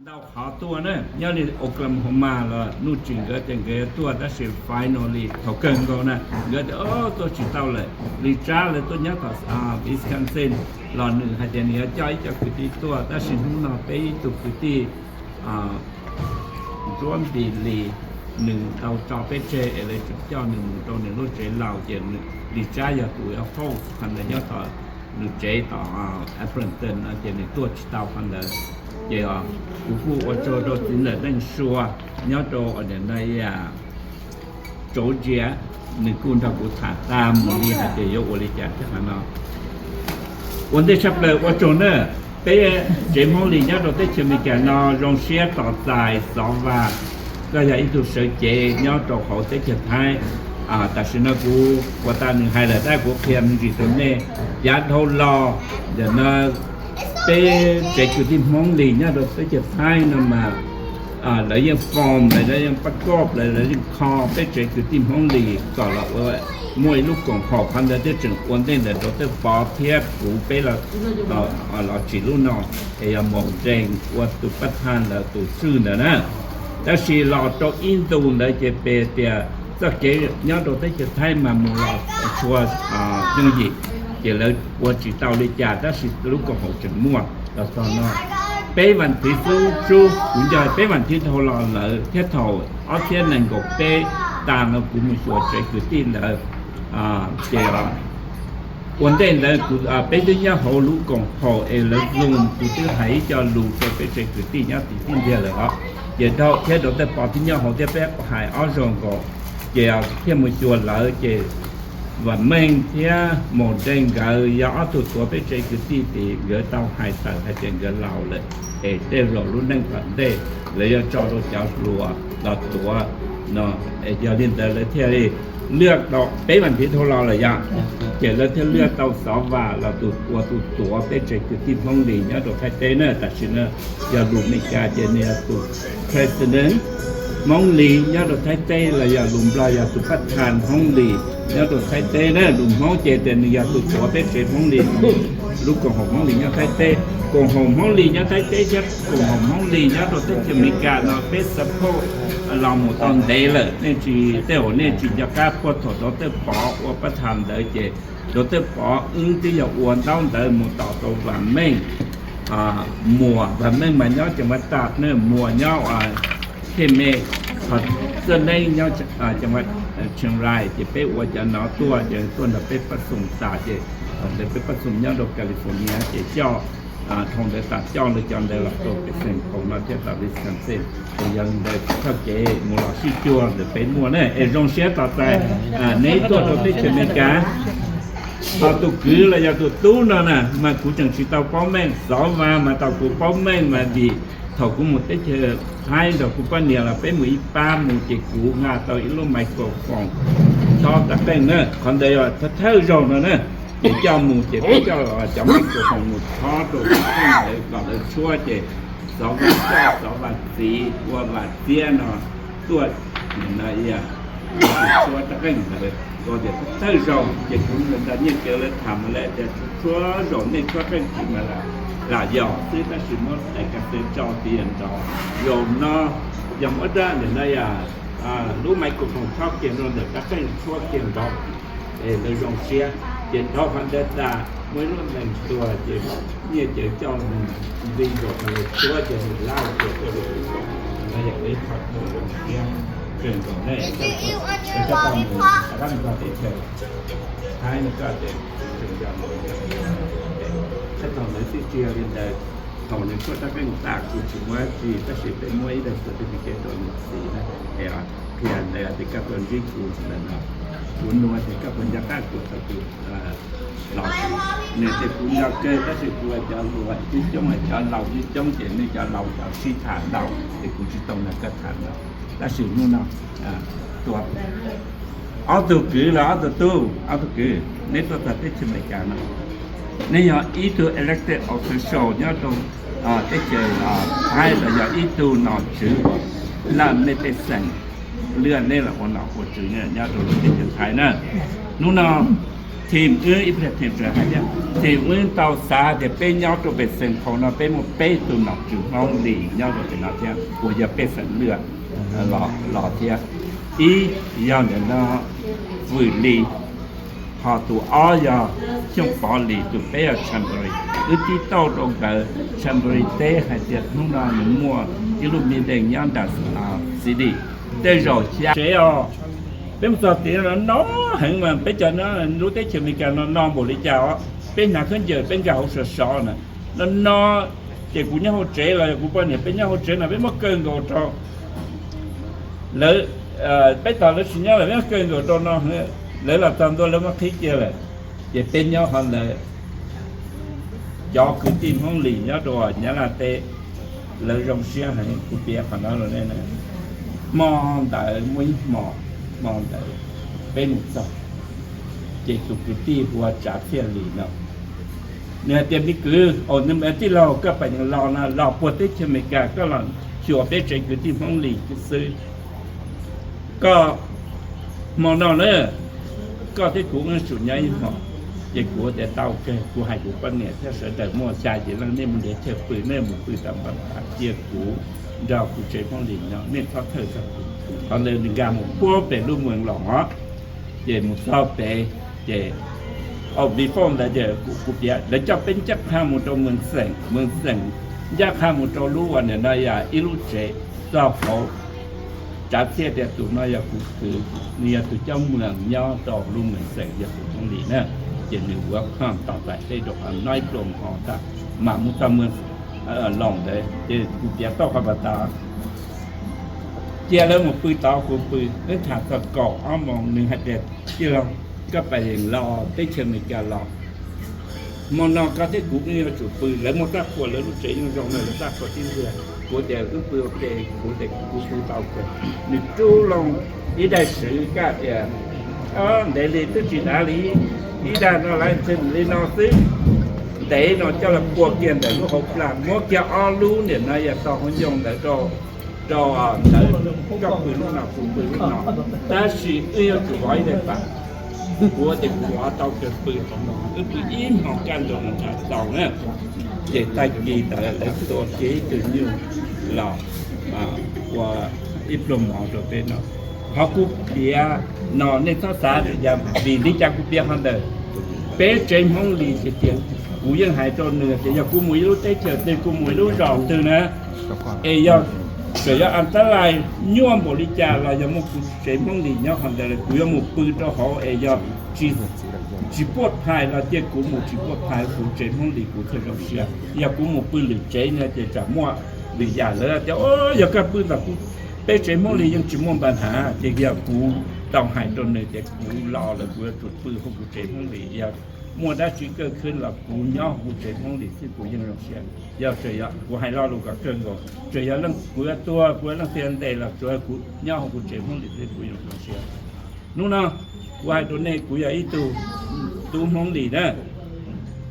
Ntau qhov tuaj na, nyob li Oklahoma los nuj tsis nkawd tias nkawd tuaj, tab sis finally thaum kawg nkaus na nkawd tias o tuaj tsis tau lawm. Li Tsab lawv tuaj nyob thaum Wisconsin los nws hais tias nws yuav coj ib co kwv tij tuaj, tab sis hnub no peb ib tug kwv tij Ntsuab Npis Lis nws tau tso peb tseg es lawv tseem coj nws mus rau nws lub tsev laus, ces Li Tsab yog tus ua host qhov ntawd nyob tom nws tsev tom Appleton no, ces nws tuaj tsis tau qhov ntawd. Ces kuv kuj ua tsaug rau txiv ntxawm Neej Sua nyob rau Georgia, nws kuj nrog kuv tham tag mus li hais tias yuav ua li cas thiab qhov no. Ua ntej tshaj plaws ua tsaug na, peb tsev Hmoob Lis nyob rau teb chaws Amelikas no zoo siab tos txais Xov Vas, koj yog ib tug sawv cev nyob rau hauv teb chaws Thaib. Tam sim no kuv ua tas nws hais lawm tab kuv qhia me ntsis rau nej. Yav dhau los ntawm no peb tsev kwv tij Hmoob Lis nyob rau teb chaws Thaib no mas lawv yeej form, lawv yeej pab koj, lawv yeej kho peb tsev kwv tij Hmoob Lis kom los ua muaj ib lub koom haum. Qhov ntawd thiaj tseem ua ntej ntawm Rau Tawj Pov thiab kuv peb los tsim lub no, es yog Maum Dees ua tus pab thaj ntawd tus tswj ntawd na. Tab sis los rau ib ntus ntawd ces peb tias txoj kev nyob rau teb chaws Thaib mas mus los tshua yooj yim, ces lawv ua tsis tau li cas, tab sis lub koom haum tseem muaj los txog no. Peb vas thiv xub tsub, kuv nco peb vas thiv dhau los lawm thiab thaum ob txhiab nees nkaum peb tas no kuv mus xyuas tsev kwv tij ntawd, ces ua ntej ntawd peb twb nyob hauv lub koom haum es lawv Zoom, kuv twb hais ib co lus rau peb tsev kwv tij nyob tim tij ntiag lawm os. Ces dhau thiab Rau Tawj Pov twb nyob hauv thiab peb hais ob zaug nkaus. Ces thiaj mus xyuas lawv ces Vam Meej thiab Maum Dees nkawd yog ob tug tuav peb tsev kwv tij tid, nkawd tau hais tawm hais tias nkawd laus lawm es tej zaum lub neej tom ntej lawv yuav tso rau cov hluas los tuav no. Es yog li ntawd lawv thiaj li lwaj tau peb vas thiv dhau los lawm yom, ces lawv thiaj lwaj tau Xov Vas los tus ua tus tuav peb tsev kwv tij Hmoob Lis nyob rau Thaib teb na. Tam sim no yog lus Meskas ces nws yog tus president Hmoob Lis nyob rau Thaib teb, los yog lus Nplog yog tus pab thaj Hmoob Lis nyob rau Thaib teb na. Lus Hmoob ces tias nws yog tus tuav peb tsev Hmoob Lis, lub koom haum Hmoob Lis nyob Thaib teb. Koom haum Hmoob Lis nyob Thaib teb thiab koom haum Hmoob Lis nyob rau teb chaws Amelikas no peb support los mus tau ntev lawm. Nej tsis, tej zaum nej tsis nco qab puag thaum Rau Tawj Pov ua pab thaj ntawd ces Rau Tawj Pov wb twb yog ua ntaub ntawv mus tom rau Vam Meej, Muas, Vam Meej mas nyob Ceev Vav Tam na, Muas nyob Khej Me, ho Txawj Neeb nyob Ceev Vav Tsheej Rais, ces peb ua cov no tuaj ces tuaj nrog peb pab xoom tas ces thaum ntawd peb pab xoom nyob rau California ces coj dhau ntawd tas coj lawv cov ntawd los rau peb xeem Kaus no thiab tom Wisconsin. Ces yog li ntawd txoj kev mus los sib cuag ntawm peb muaj na es zoo siab tos txais neb tuaj rau teb chaws Amelikas. Ho tus kwv los yog tus tub no na mas kuv tseem tsis tau paub meej, Xov Vas mas tau kuv paub meej mas vim thaum kuv mus teb chaws Thaib nrog kuv poj niam los peb mus ib pab mus ces kuv nqa tau ib lub microphone chob rab qeej na, qhov ntawd yog thawj zaug no na. Ces coj mus ces peb coj cov microphone mus chob rau rab qeej ntawd kom lawv tshuab ces Xov Vas coj Xov Vas txiv ua Vam Txiab no tuaj, no tshuab rab qeej ntawd ua tias thawj zaug ces kuv nrog Nyiaj Kawv lawv tham mas lawv tias tshuab zaum nej tshuab rab qeej txiv mas lam yog xwb, tab sis muab daim ka xes tso tias nrov zaum no yog muab rab ntawm no yog lub microphone chob kiag rau ntawm rab qeej tshuab kiag nrov es lawv zoo siab. Ces dhau qhov ntawd tas muaj ib lub nees tuag ces Nyiaj Kawv coj mus nti zaum mas lawv tshuab ces nws laj tuag tuaj rau kuv, no yog ib qho zoo siab kawg nkaus ne. Koj tau mus rau qab mus txog teb chaws Thaib no koj ces tseem yog thaum ntawd twb tsis yog li ntawd. Thaum nws tshuab rab qeej tas kuv tsis muaj dab tsi tab sis peb muab ib daim certificate rau nws txiv na, es qhia ntawd tias koj tuaj ntsib kuv ntawm no, kuv nug tias koj puas nco qab kuv thaum kuv los, nws tias kuv nco kawg tab sis kuv cov hluas coob coob, cov laus coob coob ces nej cov laus cov sib tham ntau ces kuv tsis tau nrog koj tham ntau. Tab sis hnub no tuaj ob tug kwv los ob tug tub, ob tug kwv, neb tuaj txog teb chaws Amelikas no, neb yog ib tug elected official nyob rau teb chaws Thaib los yog ib tug nom tswv uas laj mej pej xeem lwaj neb los ua nom ua tswv nyob rau teb chaws Thaib na. Hnub no Thim wb ib pliag thim sawv hais thiab, thim wb tau xav tias peb nyob rau pem Xeem Phaus no peb muaj peb tug nom tswv Hmoob Lis nyob rau pem no thiab uas yog pej xeem Lwj los thiab. Ib yog ntawm no Vwm Lis, ho tus ob yog Xyooj Pov Lis, tus peb yog Tshanbri. Wb tib tauj rau nkawd, Tshanbri teb hais tias hnub no nws muaj ib lub meeting nyob nram City, tej zaum xya tsev os. Peb mus txog tid no no heev mas peb cov no lub teb chaws Amelikas no no npaum li cas os, peb hnav khaub ncaws peb nkag hauv sov sov na, no no. Ces kuv nyob hauv tsev los yog kuv poj niam peb nyob hauv tsev no peb muab kaw nkaus rau lawv, peb tos lawv tsis nyob lawm peb muab kaw nkaus rau no, lawv los txog ntua lawv muab qhib kiag lawm. Ces peb nyob qhov ntawd, cov kwv tij Hmoob Lis nyob rau Nyab Laj teb, lawv zoo siab heev, kuv piav qhov no rau nej na. Hmo ntawd muaj ib hmo, hmo ntawd peb mus txog, ces tus kwv tij hu ua Tsav Txhiaj Lis no, nws hais tias, me kwv, tij laug, koj pam yees los no los puag teb chaws Amelikas koj los xyuas peb tsev kwv tij Hmoob Lis xwb. Koj, hmo no na, koj thiab kuv wb yuav tsum nyob ib hmos. Ces kuv tias tau kawg, kuv hais kuv poj niam thiab sawv daws muaj xya yim leej, nej mus nrhiav chaw pw, nej mus pw tau npam cia kuv nrog kuv tsev Hmoob Lis nyob, nej txhob thawj txog kuv. Qhov ntawd nws nkag mus puag pem lub Moos Loos os. Ces mus txog pem, ces, before ntawd ces kuv piav lawv coj peb ncaj qha mus rau Moos Xeem, Moos Xeem ncaj qha mus rau lub uas nim no yog ib lub tsev txog hauv. Tsav Txhiaj tias tus no yog kuv kwv, nws yog tus coj muas nyob rau lub Moos Xeem, yog tus Hmoob Lis na. Ces nws ua phaj tos txais teb rau qhov no ib pluag hmo tag mam mus txog Moos Loos ntawd. Ces kuv piav tau qhov pas tas, cia lawv mus pw tod kuv pw. Wb tham txog kaum ob moos nws hais tias, tij laug, koj pam yees los teb chaws Amelikas los, hmo no koj thiab kuv wb yuav tsum pw. Lawv muaj txaj qhua, lawv lub tsev yeej zoo na, lawv txaj qhua tib ntiag. Kuv tias wb pw ua ke, kuv tias kuv pw tau kawg. Nws rub loo ib daig swv kaj tias, ntev li twb tsis dav li, ib daig no lawv txhim li no xwb. Ntev no coj los pua kiag ntawm lub hauv plag, muab kiag ob lub nim no yog tau hauv ncoo ntawd rau, rau ntawd, koj pw lub no kuv pw lub no, tab sis wb yuav tsum vov ib daig pam. Kuv tias kuv vov tau kawg, pw, wb pw ib hmos kaj ntug no tau na. Ces tag kis ntawd lawv tua kiag ib tug nyuj los ua ib pluag mov rau peb noj. Qhov kuv piav no nej txhob xav tias vim li cas kuv piav qhov ntawd. Peb tsev Hmoob Lis tiag tiag, kuv yeej hais rau nws tias yog kuv mus ib lub teb chaws twg, kuv mus ib lub zos twg na, es yog txawm yog as tab lais nyuaj npaum li cas los yog muaj kuv tsev Hmoob Lis nyob qhov ntawd, kuv yuav mus pw rau hauv es yog tsis puaj phais los cia kuv mus tsis puaj phais, kuv tsev Hmoob Lis kuv thiaj zoo siab. Yog kuv mus pw lwm tsev no ces tsam muaj lwm yam lawv tias, o, yog koj pw ntawm kuv, peb tsev Hmoob Lis yeej tsis muaj npa nhav, ces yog kuv tau hais rau nws tias kuv los lawm kuv yuav tsum pw hauv kuv tsev Hmoob Lis, yog muaj dab tsi kaj khwb los kuv nyob hauv kuv tsev Hmoob Lis xwb kuv yeej zoo siab. Yog tseem yog kuv hais lo lus kom kawg nkaus, tseem yog leej kuv yuav tuag, kuv yuav leej twg ntes los tsuav kuv nyob hauv kuv tsev Hmoob Lis xwb kuv yeej zoo siab. Hnub no kuv hais rau nej, kuv yog ib tug tub Hmoob Lis na,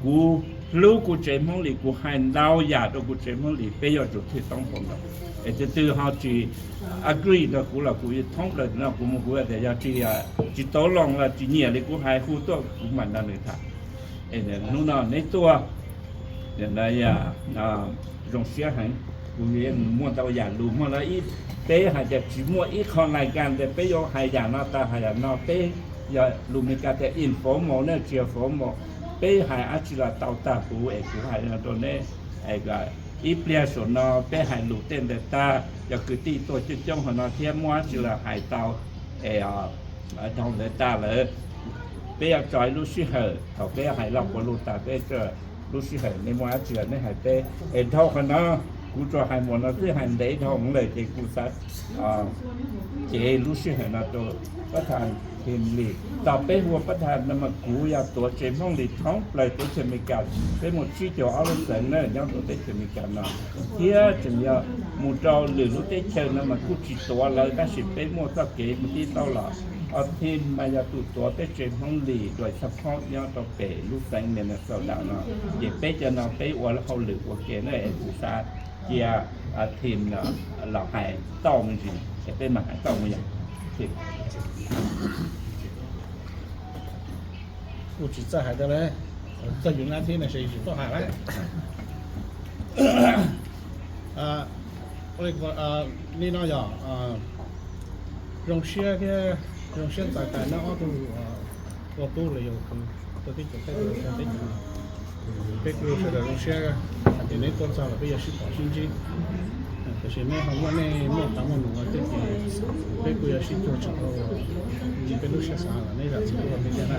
kuv hlub kuv tsev Hmoob Lis, kuv hais ntau yam rau kuv tsev Hmoob Lis, peb yuav tsum thwj toob hauv ntawd. Es tus twg ho tsis agree rau kuv los kuv thoob plaws no kuv mus kuv tias yog tsis, tsis tau los los tsis nyiam li kuv hais hu tuaj kuv mam nrog nws tham. Hnub no neb tuaj, zoo siab heev. Kuv yeej muaj ntau yam lus muaj no ib, peb hais tias tsis muaj ib qho lais kas tias peb yuav hais yam no tas hais yam no, peb yog lus Meskas tias informal na, tsis yog formal. Peb hais dab tsi los tau tag huv es kuv hais no rau neb, ib pliag saum no peb hais lus tej ntawd tag, cov kwv tij tuaj coob coob hauv no thiab muaj dab tsi los hais tau es dhau ntawd tag lawm, peb yuav tso ib lub sij hawm thaum peb hais Lauj Kaus Lus tas peb, lub sij hawm nej muaj dab tsi los nej hais peb. Es dhau qhov no, kuv tsuas hais muaj no xwb, hais ntev dhau lawm ces kuv xav cev lub sij hawm no rau pab tham Thim Lis. Tos peb hu ua pab tham no mas kuv yog tuav tsev Hmoob Lis thoob plaws teb chaws Amelikas, peb muaj tsib caug ob lub xeev na nyob rau teb chaws Amelikas no, thiab tseem yog mus rau lwm lub teb chaws no mas kuj tsis tuav lawv, tab sis peb muaj txoj kev mus tib tau los. Os, Thim mas yog tus tuav peb tsev Hmoob Lis dua ib txog phob nyob rau pem lub xeev Minnesota no, ces peb cov no peb ua hauj lwm ua ke na, es kuv xav cia Thim los hais tauj me ntsis es peb mam hais tauj me yom. Kuj tsis txawj hais tias txog yus nab thib no ces tsis txawj hais lawm. Li no yog zoo siab thiab zoo siab txais tos neb ob tug ua tub los yog tus tub teb chaws teb chaws teb chaws. Peb kuj sawv daws zoo siab hais tias neb tuaj txog los peb yuav sib pom sib ntsib. Tiam sis neb ho muaj nej muaj qab muaj num ua teb ces peb kuj yuav sib cuag tsis tau li peb lub siab xav los neb zam txim pub rau peb thiab na.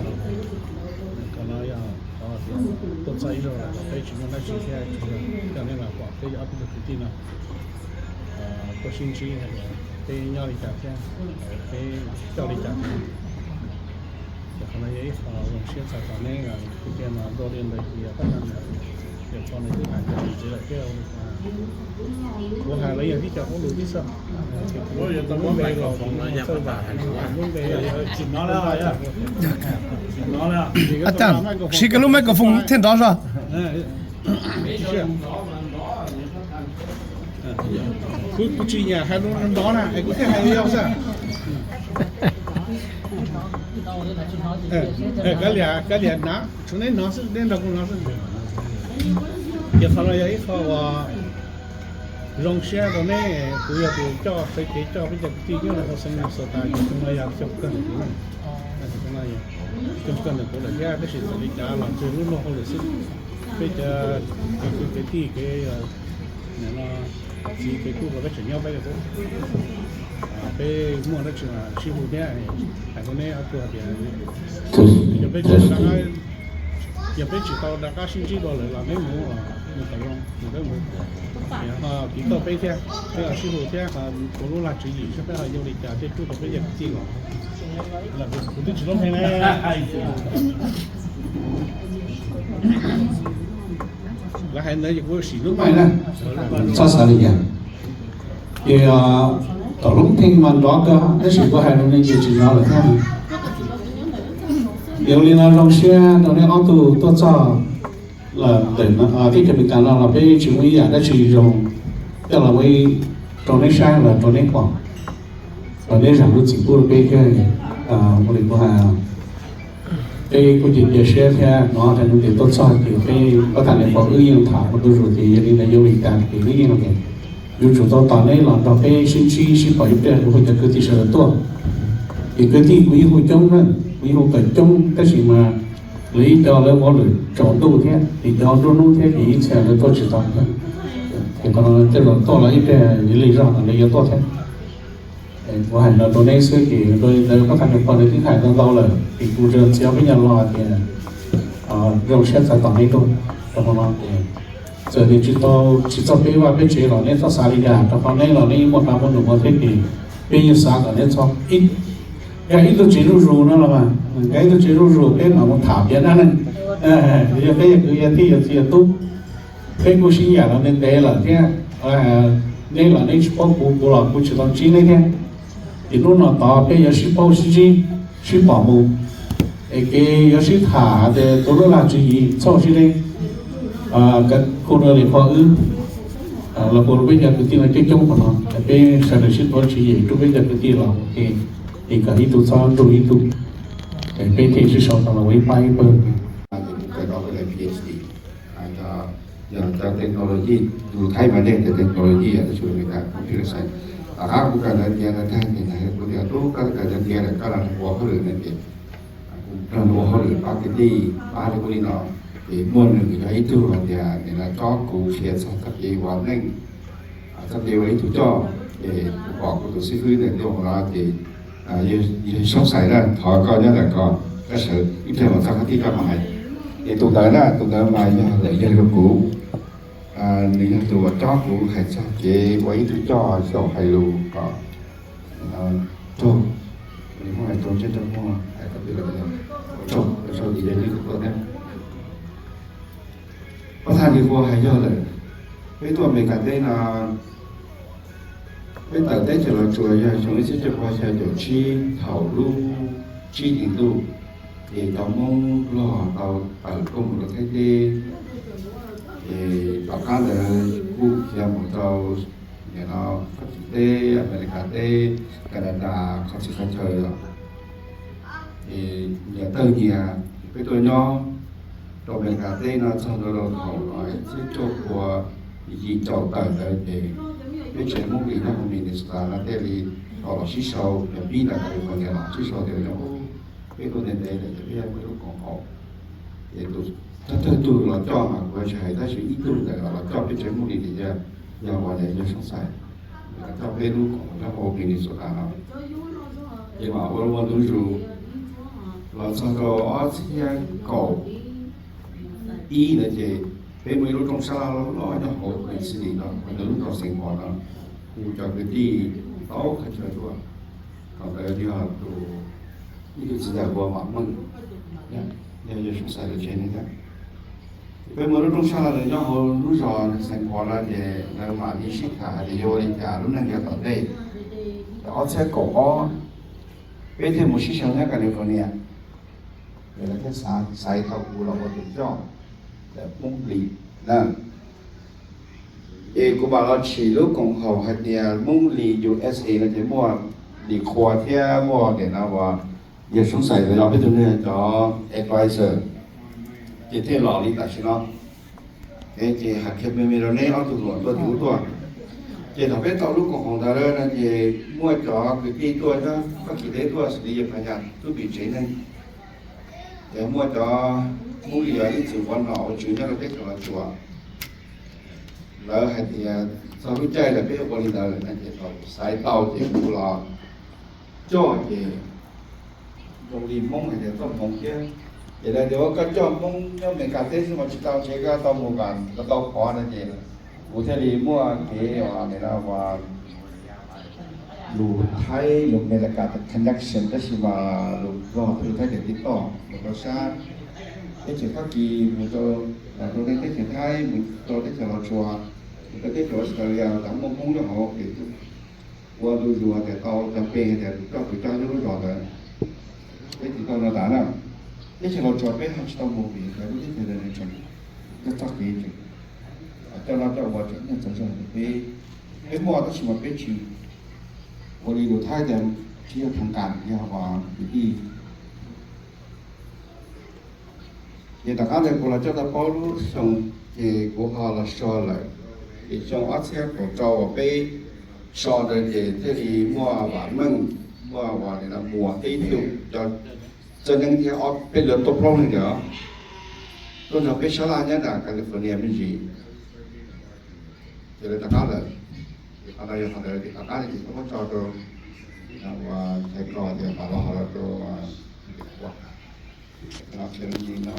Qhov no yog qhov tias tuaj txog ib zaug lawm los peb tsis muaj dab tsi thiab tsuas yog coj neb los pom peb ob peb tug kwv tij no tuaj sib ntsib hais tias peb nyob li cas thiab peb coj li cas thiab. Ces qhov no yog ib qho zoo siab txais tos neb tiag tiag mas dua li ntawd ces yog pab no ces qhov nws twb hais ntawd ntxiv lawm thiab. Kuv hais lawv yog tib co ua lus tib xwb. Lub npe los lub npe Ab tas, siv kiag lub microphone thiaj nrov zog. Kuv tsis nyiam hais lus nrov na es kuv thiaj hais li no xwb. Kav liam, kav liam na, tshuav neb hnov xwb, neb nrog kuv hnov xwb. Ces qhov no yog ib qho uas zoo siab rau neb, kuv yog tus coj sawv cev coj peb cov kwv tij nyob rau hauv xeev Minnesota ces xyoo no yog xyoo kawg ntawm kuv, xyoo kawg ntawm kuv lawm thiab. Tab sis txawm li cas los tsuas lub luag hauj lwm xwb, peb cov kwv tij kev txiv kev tub los peb tseem nyob peb li qub. Peb muaj dab tsi mas sib hu thiab. Hais rau neb ob tug hais tias yog peb tsis tau rov qab sib ntsib dua lawm los neb mus, mus tau zoo, mus peb mus, ho tiv tauj peb thiab, peb ho sib hu thiab, kuv lub lag tswv yim saib peb ho yuav li cas thiaj rub tau peb yog kwv tij los. Kuv twb tsis lub pheej na. Lawv hais ntawd ces kuv sim lub mai na. Txhob xav li cas. Ces tom lub pheej mas nrov kawg tab sis kuv hais rau nej ces tsis nrov lawm thiab. Ces ua li no zoo siab rau nej ob tug tuaj txog lawm ntawm teb chaws Amelikas no los peb tsis muaj ib yam dab tsi zoo coj los ua rau neb saib los rau neb pom, los neb zam lub txim pub rau peb thiab. Ua li kuv hais, peb kuj cia cia siab thiab hnov hais tias tuaj txog ces peb pab tham niam pog wb yeej tham ua ntu zus tias yog li ntawd yuav li cas ces wb yeej tias yuav tsum tau tos neb los nrog peb sib ntsib sib pom ib pliag rau peb cov kwv tij sawv daws tuaj. Ces kwv tij kuv yeej hu coob na, kuv yeej hu tawm coob tab sis mas lawv ib co lawv ua lawm tsaus ntuj thiab ces cov nruab hnub thiab ces ib txhia lawv tuaj tsis tau thiab. Ces qhov no tej zaum tuaj los ib pliag li zog no lawv yuav tuaj thiab. Kuv hais no rau neb xwb ces rau li ntawd pab tham niam pog nws twb hais ntau ntau lawm ces kuv tsuas txiav peb nyuag lo tias zoo siab txais tos neb tuaj rau qhov no ces txawm tias tsis tau, tsis txog peb vaj peb tsev los neb txhob xav li cas, rau qhov neb los neb muaj qab muaj num ua thiab ces peb yeej xav kom neb txhob nkag ib tug tsev zuj zus no los mas, nkag ib tug tsev zuj zus peb mam mus tham piav dab neeg. Yog peb yog kwv yog tij yog txiv yog tub, peb kuj sib ncaim los ntev ntev lawm thiab. Neb los neb tsis paub kuv, kuv los kuv tsis tau ntsib neb thiab. Ces hnub no tod peb yuav sib paub sib ntsib, sib pom mus, es kev yuav sib tham hais tias tus lub lag tswv yim txhob sib deb, kuj rau li qhov wb los kuj rau peb cov kwv tij no coob coob qhov no, peb sawv daws sib tuav tswv yim rau peb cov kwv tij los ua ke, es kom ib tug txhob nrug ib tug, peb thiaj sib sau tau los ua ib pab ib pawg. Yog cov technology, tus Thaib mas nej tias technology, tab sis Amelikas computer science. Tom qab kuv kawm ntawv tiav ntawd tag ces kuv tias tub koj kawm ntawv tiav lawm koj los ua hauj lwm no ces kuv los ua hauj lwm pab kwv tij, pab li ub li no. Ces muaj nws yog ib tug hais tias nim no cob kuv qhia txog txoj kev ua neej, txoj kev ua ib tug coj. Ces kuv pom kuv tus xib fwb ntawm Nyoob no ces yawg Soob Xais na, thov koj nyob ntawm ko, koj sawv ib pliag mam txog koj tij koj mam hais. Ces tus ntawd na, tus ntawd mas yog lawm yawg rau kuv, nws yog tus uas cob kuv hais txog kev ua ib tug coj, xyaum hais lus kom raug, nws muaj hais raug ntsej raug muag, hais kom raug, raug ces yog ib tug tuaj thiab. Pab thaj li qhua hais yog lawm, peb tuaj Amelikas teb no, peb tawm teb chaws los tsuas yog xyoo ib txhiab cuaj pua xya caum tsib thaum lub tsib hlis ntuj, ces cov Hmoob Nplog tau tawm tuaj mus rau Thaib teb. Ces tom qab ntawd kuj khiav mus rau nim no Fab Kis teb, Amelikas teb, Kanadas, qhov txhia qhov chaw los. Ces nyias tawg nyias, Peb tuaj nyob rau Amelikas teb no txog rau thaum ib txhiab cuaj pua yim caum tawm ntawd ces peb tsev Hmoob Lis nyob hauv Minnesota no thiaj li tau los sib sau, cov pib ntawm California los sib sau tias nyob peb tuaj ntev ntev lawm ces peb yog peb lub koom haum. Ces tus thawj thawj tug los coj mas kuv tsis hais tab sis ib tug ntawd los coj peb tsev Hmoob Lis tias yog uas yog Soob Xais coj peb lub koom haum nyob hauv Minnesota no. Ces mam ua ua ntu zus los txog rau ob txhiab kaum ib ntawd ces peb muaj ib lub rooj sab laj loj loj nyob hauv Queen City no, hauv ntawd lub nroog Saint Paul no, hu cov kwv tij tau qhov chaw tuaj. Thaum ntawd yog tus, ib tug txiv ntxawm hu ua Vam Meej, yog Soob Xais lawv tsev neeg thiab. Peb muaj lub rooj sab laj nyob hauv lub zos Saint Paul no ces lawv mam li sib tham hais tias yuav ua li cas lub neej yav tom ntej. Ces ob txhiab kaum ob peb thiaj mus sib sau nyob California. Ces lawv thiaj xaiv tau kuv los ua tus coj ntawm Hmoob Lis na. Ces kuv mam los tsim lub koom haum hais tias Hmoob Lis U S A no ces muaj Lis Qhua thiab muaj tias no uas yog Soob Xais los yog peb tug neeg cov advisor, ces thiaj los li tam sim no. Ces hais kiag me me rau neb ob tug hluas tuaj tim ub tuaj. Ces thaum peb tau lub koom haum ntawd no ces muaj cov kwv tij tuaj nyob Fab Kis teb tuaj xws li yawg Phas Yas tub pim tsev neeg. Ces muaj cov Hmoob Lis uas ib txwm ua nom ua tswv nyob rau teb chaws Los Tsuas, lawv hais tias txog lub caij lawm peb yuav ua li ntawd no ces thaum xaiv tau ces kuv los coj ces zoo li Hmoob hais tias txoj hmoov thiab. Ces lawv tias ua koj coj Hmoob nyob Amelikas teb xwb mas tsis tau ntshe koj tau mus kom tau qhov no ces kuv thiaj li muaj kev uas lus Thaib lus Amelikas connection tab sis mas lus Nplog thiab lus Thaib ces tib toj mus rau sab teb chaws Fab Kis, mus rau, rau teb chaws Thaib, mus rau teb chaws Los Tsuas, mus rau teb chaws Australia cov muaj Hmoob nyob hauv ces ua ntu zus tias tau cov pe tias tus coj tus coj nyob lub zos ntawd. Peb tsis tau no tas na, teb chaws Los Tsuas peb ho tsis tau mus vim lawv lub teb chaws ntawd nws tseem txoj kev tseem coj noj coj ua tseem nyiaj txiag zog ces peb, peb muaj tab sis mas peb tsis ua li lus Thaib tias tsis yog thoob kas yog uas kwv tij. Ces tom qab ntawd kuv los coj tau plaub lub xyoo ces kuv ho los so lawm. Ces xyoo ob txhiab kaum rau uas peb so ntawd ces thiaj li muaj Vam Meej, muaj uas Muas thiab ib tug cov txawj neeb thiab ob peb lawv tuaj plaub leeg ntawd tuaj nrog peb sab laj nyob nram California me ntsis. Ces lawv rov qab lawm. Qhov no yog qhov ntawd ces tom qab no ces kuv muab tso rau uas thais kos tias mam los hais rau no, qhia li no.